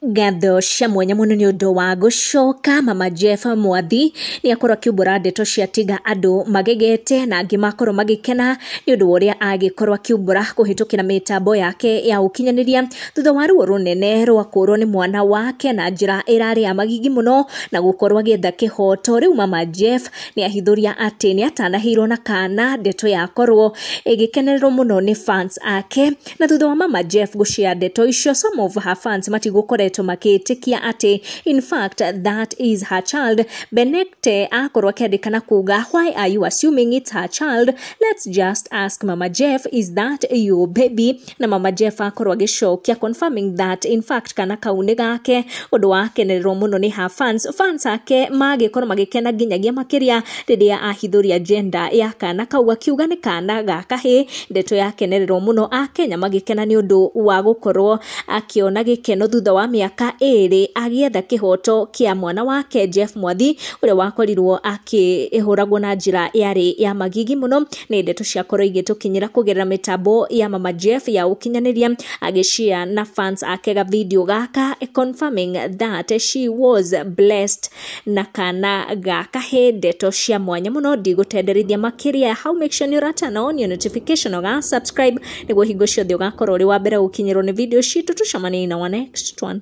Ngatho cia mwanya mũno nĩ ũndũ wa gũcoka. Mama Jeff Mwathi nĩ akorwo akiumbũra ndeto cia tiga andũ magegete na angĩ makorwo magĩkena nĩ ũndũ wa ũrĩa agĩkorwo akiumbũra kũhĩtũkĩra mĩtambo yake ya ũkinyanĩria thutha wa ruo rũnene rwa kũrwo nĩ mwana wake na njĩra ĩrarĩ ya magigi mũno na gũkorwo agĩetha kĩhoto. Rĩu Mama Jeff nĩ ahithũria atĩ nĩ atanahĩirwo na kana, ndeto yakorwo ĩgĩkenererwo mũno nĩ fans ake. Na thutha wa Mama Jeff gũshare ndeto icio, some of her fans matigũkoretwo makĩtĩkia atĩ in fact that is her child. Benekte akorwo akĩandĩka na kuga, "Why are you assuming it's her child? Let's just ask Mama Jeff, is that your baby?" Na Mama Jeff akorwo agĩcokia confirming that in fact kana kau nĩ gake, ũndũ wakenererwo mũno nĩ her fans. Fans ake magĩkorwo magĩkena nginyagia makĩria rĩrĩa ahithũria gender ya kana kau, akiuga nĩ kana ga kahĩĩ. Ndeto yakenererwo mũno, akenya magĩkena nĩ ũndũ wa gũkorwo akĩona gĩkeno thutha wa mĩaka 2 agĩetha kĩhoto kĩa mwana wake Jeff Mwathi, ũrĩa wakorirwo akĩhũragwo na njĩra yarĩ ya magigi mũno. Nĩ ndeto ciakorwo igĩtũkinyĩra kũgerera mĩtambo ya Mama Jeff ya ũkinyanĩria, agĩshare na fans ake ga video gaka confirming that she was blessed na kana ga kahĩĩ. Ndeto cia mwanya mũno, ndigũtenderithia makĩria hau. Make sure nĩ ũratana on your notification, ũga subscribe nĩguo hingo ciothe ũgakorwo ũrĩ wa mbere gũkinyĩrwo nĩ video citũ. Tũcemanie na wa next one.